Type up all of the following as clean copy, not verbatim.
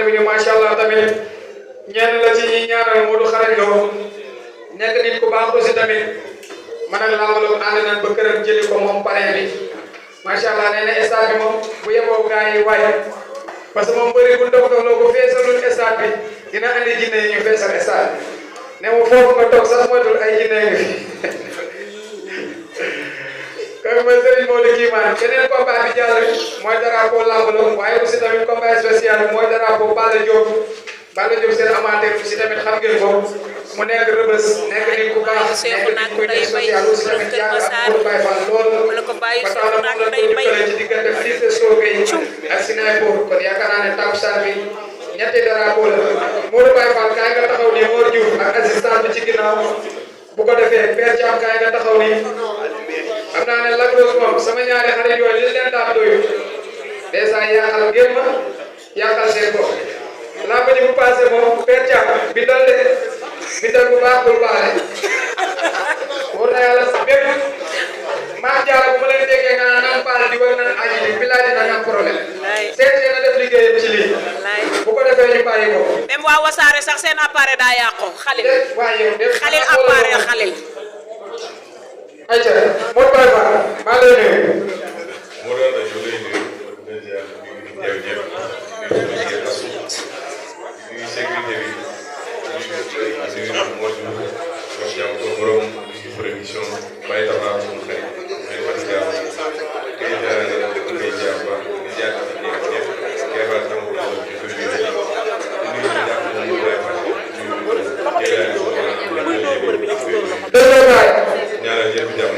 xamante bi ni macha allah tamit ñenn la ci ñi ñaanal Modou Xarañ Lo nekk nit ku baax aussi tamit man ak Lambaloo ànd nañ ba këram jëli ko moom pare bi macha allah nee na stade bi moom bu yeboo gars yi waay parce que moom bëri bu dof loo ko feesalul stade bi dina andi jinne yi ñu feesal stade ne mu foofu nga toog sax moytul ay jinne ngi fi kooku mooy Serigne Modou Kimane keneen combat bi jàll mooy drapeau Lambaloo waaye aussi tamit combat spécial mooy drapeau Balla Diop seen amateur aussi tamit xam ngeen ko mu nekk Rebeuss nekk nit ku baax nekk nit ku nekk social aussi tamit jàng ak Modou Baye Fall lool ba tax na moom la ko dugalee ci diggante fils de Sogey ak Sinaipor kon yaakaar naa ne takkusaan bi ñetti drapeau la Modou Baye Fall kaay nga taxaw nii Mor Diouf ak assistant bi ci ginnaaw bu ko defee Père Thiam kaay nga taxaw nii xam naa ne Lac Rose moom sama ñaari xarit yooyu li leen daan doyu dèjà yàqal ngeen ma yàqal seen bopp laa ba ji bu passé moom Père Thiam bindal bu baax bul baale wóor na yàlla bépp maam Diarra bu ma leen déggee nga naan baal di war naan aji bi bilaay dina am problème seet na def liggéeyam ci lii bu ko defee ñu bàyyi ko. même waa Wassare sax seen appareil daa yàqu xalil. waaye yow def xalil appareil xalil. ayca Modou Baye Fall maa ngi lay nuyu. moo doon rajo lay nuyu déjà ñu ngi teew ñëpp ñu sécurité bi ñu moo ko borom production bàyyi taxaw suñu xarit ay Fatick kay jaarale ngay jaar ba jaar ba ñëpp keroog sama ko ci ko ñu ñu jàpp ñu lay ñaanal ñëpp jàmm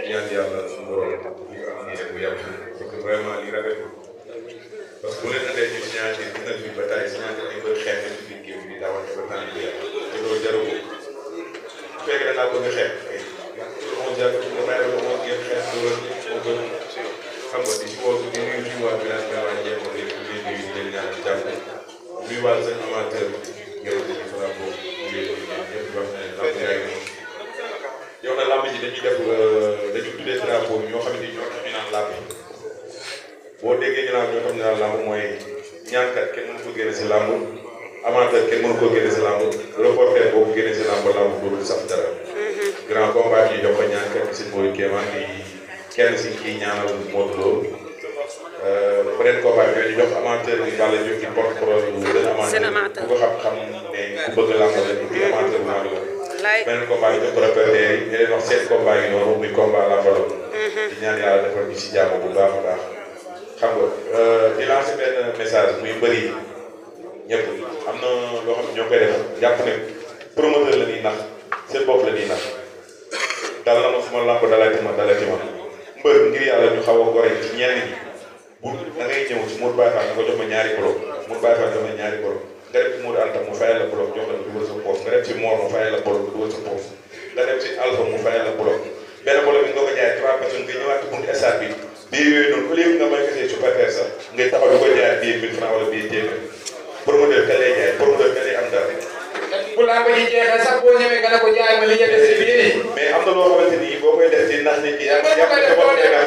ñaan yàlla suñu borom ñu am nii rek bu yàgg parce que vraiment li rafet parce que bu leen andee ci signature gis nañ fi ba tey signature dañ koy xeex ci biir géew bi daawante ba temps bi te loolu jarul ko bu fekkee da ngaa bëgg a xeex kay moo jar nga bàyyi la moo ngeen xeex loolu moo gën xam nga di si woo di nuyu suñu waa village bi waa Ndiémou di leen nuyu di leen ñaan ci jàmm nuyu waa seen amateur yow dañuy faral boobu ñu leen nuyu ñëpp wax ne lamb yaa ngi noonu yow na lamb ji dañuy def dañu tuddee drapeau ñoo xamante ni ñoo tax ñu naan lamb boo déggee ñu naan ñoo tax ñu naan lamb mooy ñaankat kenn mënu ko génne si lamb amateur kenn mënu ko génne si lamb reporter boo ko génne si lamb dootul sax dara grand combat ñu jox ko ñaankat si Modou Kémane di kenn si kii ñaanal Modou Lo peut-être combat bi ñu jox amateur bi Balla Diop ci porte-parole bu amateur bu ko xam ne ku bëgg lamb la ku amateur bu mag la beneen combat yi jox ko reporter yi ñu leen wax seen combat yi noonu muy combat Lambaloo di ñaan yàlla defal ñu si jàmm bu baax a baax xam nga di lancer benn message muy bëri ñëpp am na loo xam ne ñoo koy def jàpp ne promoteur la ñuy nax seen bopp la ñuy nax dal na ma suma lamb dalati ma mbër ngir yàlla ñu xaw a gore ci ñenn ñi bu da ngay ñëw ci Modou Baye Fall nga ko jox ma ñaari bloc Modou Baye Fall jox ma ñaari bloc nga def ci Modou Anta mu fayal la bloc jox la dugal sa poos nga def ci Mor mu fayal la bloc dugal sa poos nga def ci Alpha mu fayal la bloc benn bloc bi nga ko jaay 3 personnes nga ñëwaat ci buntu stade bi bii yooyu noonu au lieu nga may gisee supporter sax ngay taxaw di ko jaay bii 1000 francs wala bii téeméer promoteur ka lay jaay promoteur ka lay am dara. bu laa ko ji jeexee sax boo ñëwee nga ne ko jaay ma li nga def si biir mais am na loo xamante ni boo koy def di nax nit ki yaa ngi jàpp ne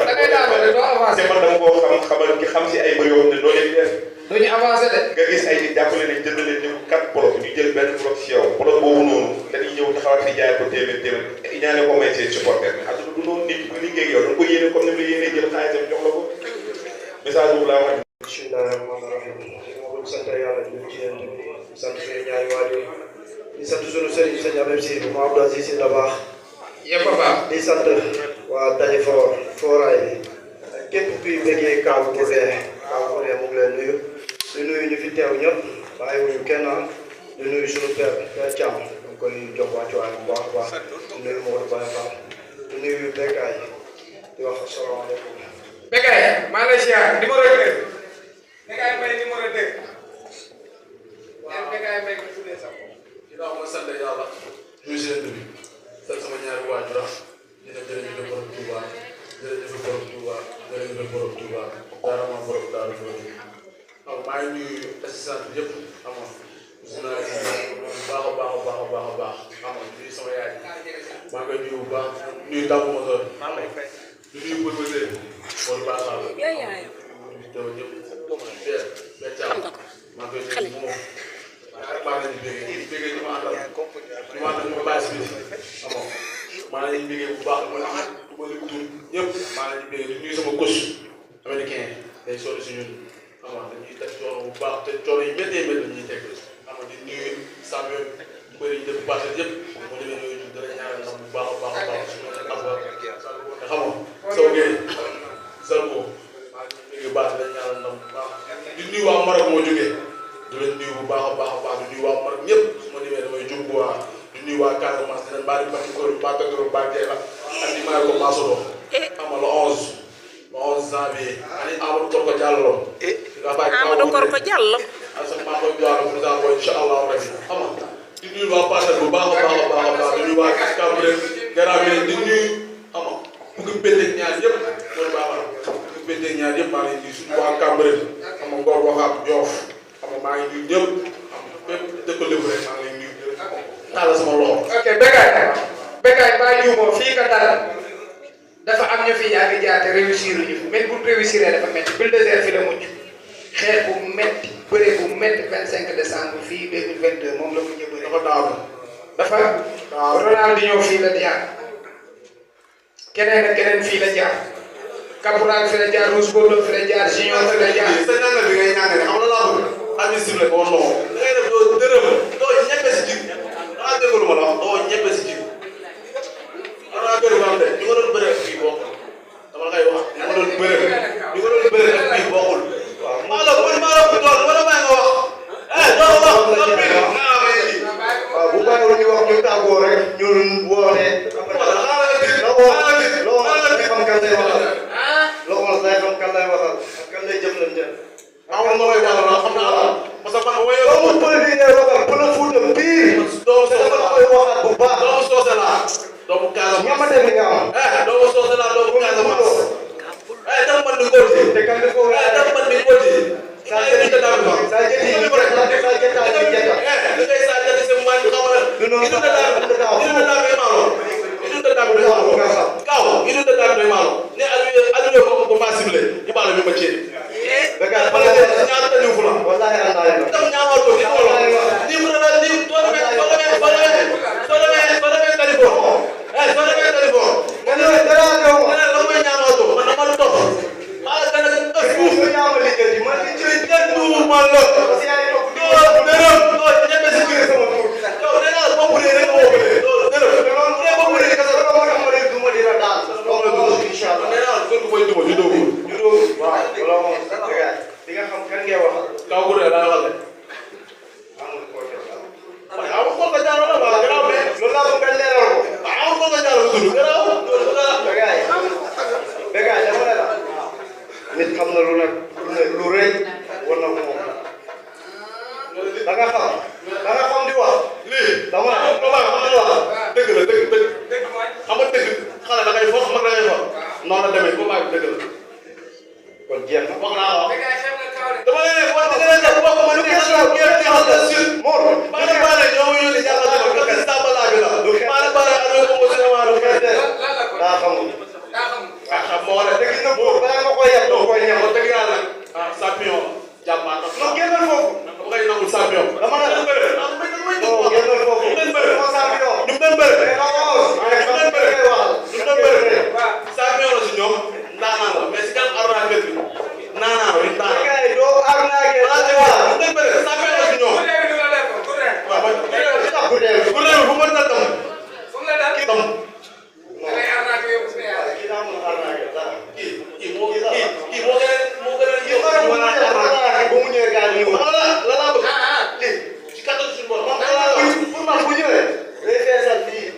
da ngay daanoo doo avancé. man dama koo xamal ki xam si ay mbir yoo xam ne doo leen di def. du ñu avancé de. nga gis ay nit jàppale nañ jënd leen ñëw 4 bloc ñu jël benn bloc si yow bloc boobu noonu dañuy ñëw taxawaat fi jaay ko téeméer ñaane ko may seen supporter mais àdduna du noonu nit bu liggéey ak yow da nga ko yéene comme ni mu la yéenee jël xaalisam jox la ko message boobu laa wax. bismillahi rahmaani rahim moom sant yàlla ñu ci yéen di sant suñu ñaari waajur di sant suñu sëriñ sëñ Abdou Sy bu ma Abdou Aziz Sy Dabakh yëpp a baax di sant waa daje fooraay bi képp kuy bëggee Kaabu Gourdin mu ngi leen nuyu di nuyu ñu fi teew ñëpp bàyyiwuñu kenn di nuyu suñu père Thiam ñu koy jox wàccuwaay bu baax a baax di nuyu Modou Baye Fall di nuyu Bekkaay di wax asalaamaaleykum. Bekkaay maa lay ziar numéro 2 Bekkaay may numéro 2 waaw Bekkaay may ko tuddee sax ginnaaw ma sant yàlla ñu seen bi sant sama ñaari waajur ñu ne jërëjëf borom Touba jërëjëf borom Touba jërëjëf borom Touba dara ma borom daal waaw maa ngi nuyu assistant bi yëpp amoon journaliste bu baax a baax amoon nuyu sama yaay maa ngi nuyu bu baax nuyu Dame Mosor di nuyu Boy Seye Modou Ba Sall nuyu taw ñëpp maa ngi nuyu leen di bëggee bu baax du ma lim tur ñëpp maa ngi leen di bëggee di nuyu sama coach américain day sori si ñun xam nga dañuy teg coono bu baax te coono yi méttee métti dañuy teg xam nga di nuyu champion bëri yi def passé yëpp mu demee yooyu ñu dara ñaanal ndax bu baax a baax a baax suñu am nga te xam nga Sow Gueye Zarko maa ngi bëggee baax dañ ñaanal ndax bu baax di nuyu waa Maroc moo jógee di leen nuyu bu baax a baax a baax di nuyu waa Maroc ñëpp su ma demee damay jum bu waa di nuyu waa Casamance dinañ baal di bàcc kóor ba Pedro ba Dieng ak di may ko Masoro xam nga le 11 janvier ani Amadou Korko Diallo Amadou Korko Diallo asa maa koy Diallo président booy incha allah rabbi xam nga di nuyu waa Parcelles bu baax a baax a baax a baax di nuyu waa Cambérène Grand Médine di nuyu xam nga bu ko bétteeg ñaar yëpp mooy baaxal bu ko bétteeg ñaar yëpp maa ngi nuyu suñu waa Cambérène xam nga Ngor Waxaat Joof xam nga maa ngi nuyu ñëpp xam nga bépp dëkk lépp rek maa ngi lay nuyu tàllal sama loxo. ok Bécaye baa juumoo fii ka dara dafa am ñu fi yàgg jaar te réussir ñu fi même bu réussir dafa métti Bulldozer fi la mujj xeex bu métti bëre bu métti 25 décembre fii 2022 moom la mujj bëre. dafa daaw dafa Ronaldinho fii la jaar keneen ak keneen fii la jaar Caporal fi la jaar Rouge Bordeaux fi la jaar Junior fi la jaar. sa ñaanal bi ngay ñaanal xam nga laa bëgg administre ko woon loxo da ngay def doo dërëm doo ñebe si jiw ah déglu ma la wax doo ñebe si jiw xanaa gërëm nga am de ñu ko doon bëree fii bokkul dama ngay wax ñu ko doon bëree fii bokkul waaw maa la ko doon wala maa nga wax doo wax nga pire nga may lii waaw bu bàyyiwul ñu wax ñu tàggoo rek ñun woote. xam kan lay waxal. loxo day xam kan lay waxal ak kan lay jëflante. waaw man mooy yàlla la xam naa la parce que man mooy yow doomu pël bi ngay waxal pël Fuuta biir. doomu te dafa koy waxal bu baax. doomu soose laa doomu Casamance ñamate bi nga am. doomu soose laa doomu Casamance dafa mën di góor te kan la ko dafa mën di góor sa jëti sa jëti li ngay sa jëti se man xamal du noonu itu da be malo kaw itu da be malo ne alu ko possible ni bala mi ma ci Bécaye bala ñaata tañu fu la wallahi Allah la tam ñaawa to ni ko ni mu na ni to me téléphone téléphone ngene dara ñoo ne la moy ñaawa to man dama lu top ala dana ko ñaawa liggéey man li ci kenn du man la ci ay tok do dërëm do ñebe ci biir sama tour yow nee naa bopp rek rek moo bëre do dërëm bu dee bopp rek kese ko xam ne duma dina daal inshallah nee naa ko koy duma ñu dogu ñu do waaw loolu moom Bécaye di nga xam kan ngay waxal kaw bu dee laa waxal amul ko waaye amu ko nga jaaroo la wala garaaw mais loolu laa bëgg leeral ko amu ko nga jaaroo tudd garaaw Bécaye dama ne la nit xam na lu nag lu rëy war na ko moom da nga xam di wax lii dama ne xam di wax dëgg la dëgg xam nga dëgg xale da ngay fo mag da ngay fo noonu la demee ko maag dëgg la kon jeex na wax naa wax dama ne wax dëgg la def boo ko ma ñu question ngeen teewal la sur Mor maa ne baale ñoo ma yónni yàlla dama ko gis tabala bi la maa ne baale ak ko mo cinéma lu ko daa xamul xam moo ne te gis na boo bala nga koy yeb doo koy ñam wax dëgg yàlla champion jàmbaar non génnal foofu dama koy nangul champion dama ne la non génnal foofu ñu doon bëre moo champion ñu doon bëre mais non ñu doon bëre ñu doon bëre champion la si ñoom ndaanaan la mais si kan arnaque bi naanaan la ndaanaan Bécaye doo arnaque ñu doon bëre champion la si ñoom waaw bu dee bu leer bu mën na tam tam kii daa mën a arnaque dara kii moo gën a yow bu mu ñëwee gars yi ñu la laa bëgg lii ci kattan suñu borom man la pour man bu ñëwee day feesal fii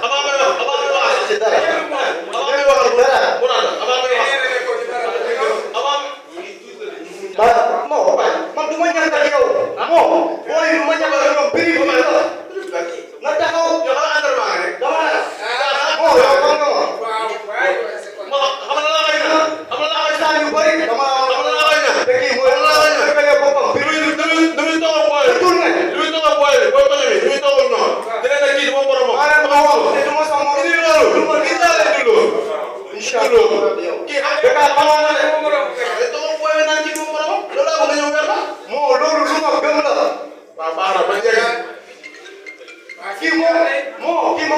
avant may wax ci dara man du ma ñàkk ak yow moo booy du ma ñàkk ak ñoom prix bi la na taxaw dama ne moo yow xam nga ma saa yu bëri dama te kii mooy fekkee boppam prix maa leen ma wax te du ma sax moom incha allah yow Bécaye xamaa na de moo loolu lu ma gëm la kii moo kii ma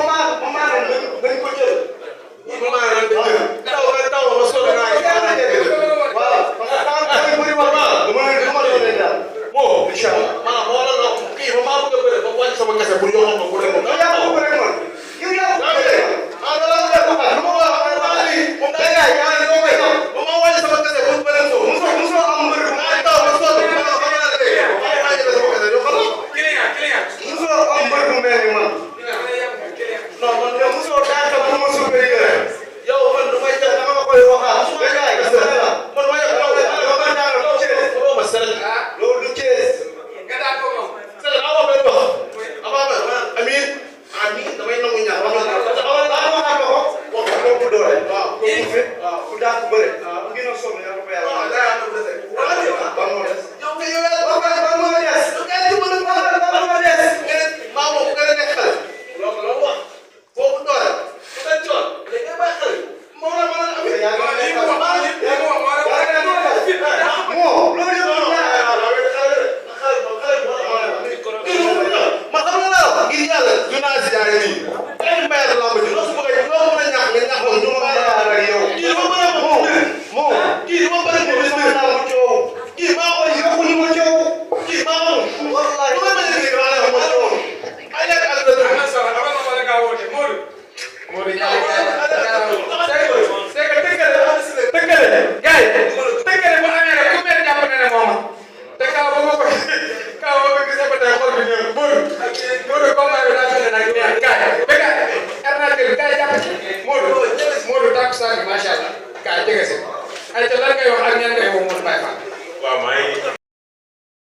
Modou ñaari gaay